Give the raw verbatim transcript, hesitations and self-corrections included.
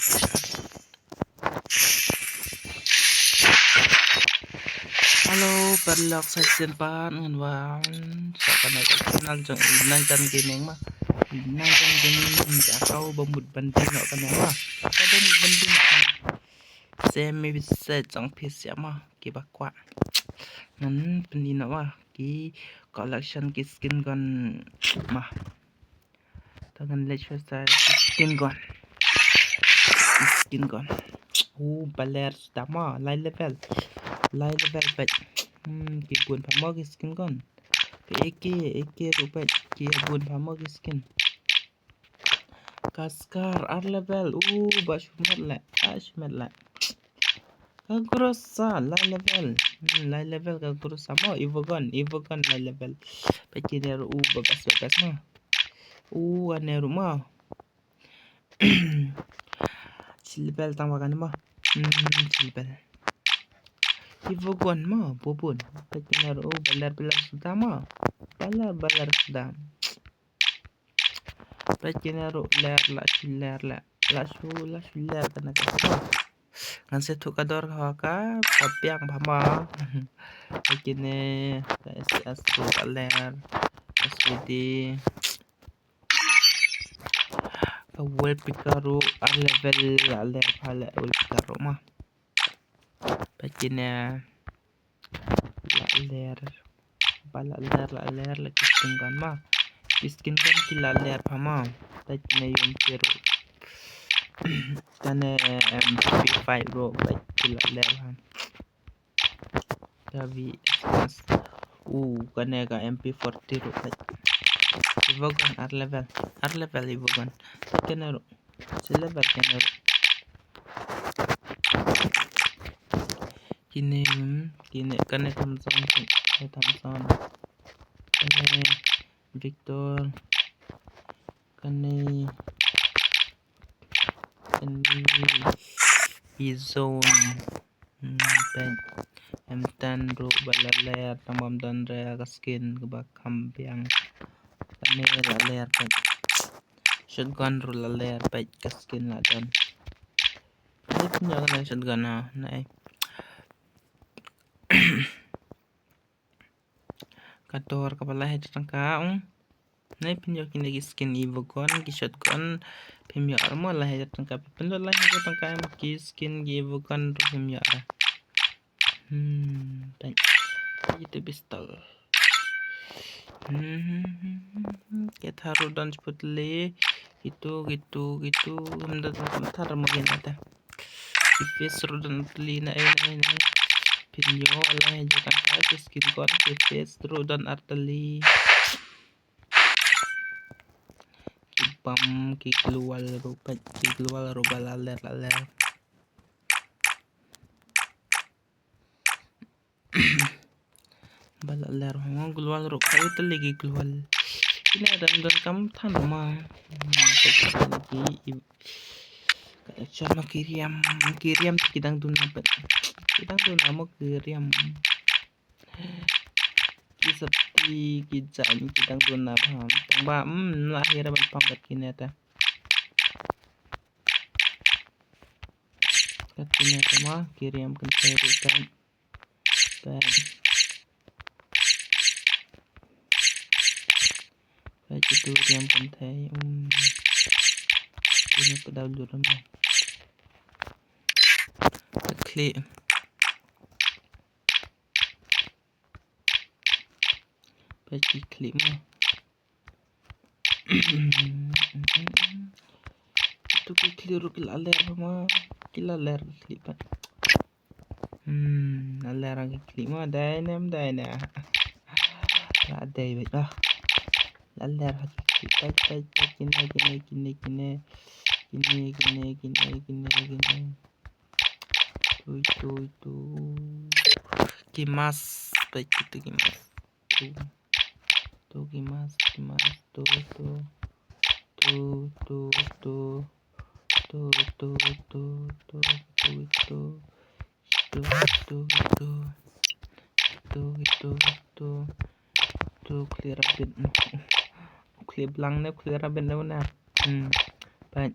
Hello, paralok, sa shisien pat ngan wan sha kane ka channel jong i Nangjan Gaming ma. I Nangjan Gaming, nga kwah ba mut ban die noh kane ma. Kwah ba mut ban die noh kane. Same message jong phi sha ma, kiba kwah. Ngan pyni noh ma ki collection ki skin gun ma. Ta ngan leit sha ki skin gun. Ki skin gun. U, ba ler sdang ma, lai level. Lai level peit. Hmm, ki bun bha ma ki skin gun. Ki A K, A K ruh peit. Ki bun bha ma ki skin. Ka Scar ar level. U, ba shu met leh. Ba shu met leh. Ka Groza lai level. Hmm, lai level ka Groza ma. Evo gun, Evo gun lai level. Peit kine ruh, u, ba best, ba best ma. U, kane ruh ma. Shi level tang ba kane ma. Hmm, shi level. Evo gun ma, ba bun. Peit kine ruh, u, ba ler, ba ler sdang ma. Ba ler, ba ler sdang. Peit kine ruh ler, la shu ler, la, la shu, la shu ler kane ka sdang. Ngan sa ïathuh ka dor ka, ka biang bha ma. Peit kine ka S S ruh la ler, S V D. Ka World Picker ruh ar level la ler bha leh World Picker ruh ma. Peit kine la ler. Ba la ler, la ler, la ki skin gun ma. Ki skin gun ki la ler bha ma. Peit kine U M P ruh. Kane M P five ruh, peit ki la ler bha. Ka V S S. U, kane ka M P forty ruh peit. Evo gun ar level. Ar level Evo gun. Peit kane ruh. Shi level kane ruh. Kine, hmm, kine, kane Thompson, kane Thompson. Kane Victor. Kane, kane Bizon. Hmm, peit. M ten ruh ba la ler, tang bym don re ka skin kaba kham biang. Kane la ler peit. Shotgun ruh la ler peit, ka skin la don. Nai pynïoh kane shotgun ha, nai. Ka dor kaba lai hajar tyngka, um. Nai pynïoh kine ki skin Evo gun, ki shotgun, phim ïoh ar mo lai hajar tyngka. Pynlut lai hajar tyngka em ki skin ki Evo gun ruh phim ïoh ar. Hmm, peit. Itu pistol. Hmm, ki thar ruh don shiput le. Itu, itu, itu. Ngam da tang thar mo kine te. Ki vest ruh don ar tylli na ei, na ei, na ei. Pynïoh lai hajar tyngka ki skin gun, ki vest ruh don ar tylli. Ki bam, ki gloo wall ruh peit, ki gloo wall ruh ba la ler, la ler. Ba la ler, hong gloo wall ruh kawei tylli ki gloo wall. Kine dang don kam than ma. Hmm, peit kine ki, i, ka action ma ki riam, ki riam ki dang duna peit. Ki dang duna mo ki riam. Ki sopti, ki jaiñ, ki dang duna bha. Tang ba, hmm, la hi ra ban pang kat kine te. Kat kine te ma, ki riam kynthei ruh te. Te. Te kitu riam kynthei, hmm. Kine ka dau lut ma. Ka khlieh. Peit ki khlieh ma. Tu ki khlieh ruh ki la ler ma. Ki la ler ki khlieh pat. Hmm, la ler ki khlieh ma, dei ne em dei ne. La dei beit ba. La ler ki khlieh, peit, peit, peit, kine, kine, kine, kine. Kine, kine, kine, kine, kine. Tu, tu, tu. Ki mask, peit kitu ki mask. Tu. Tu ki mask, ki mask, tu, tu. Tu, tu, tu. Tu, tu, tu, tu, tu, tu. Tu, tu, tu. Tu, tu, tu. Tu, khlieh rabbit. Khlieh blang ne, khlieh rabbit ne, ne. Hmm. Peit.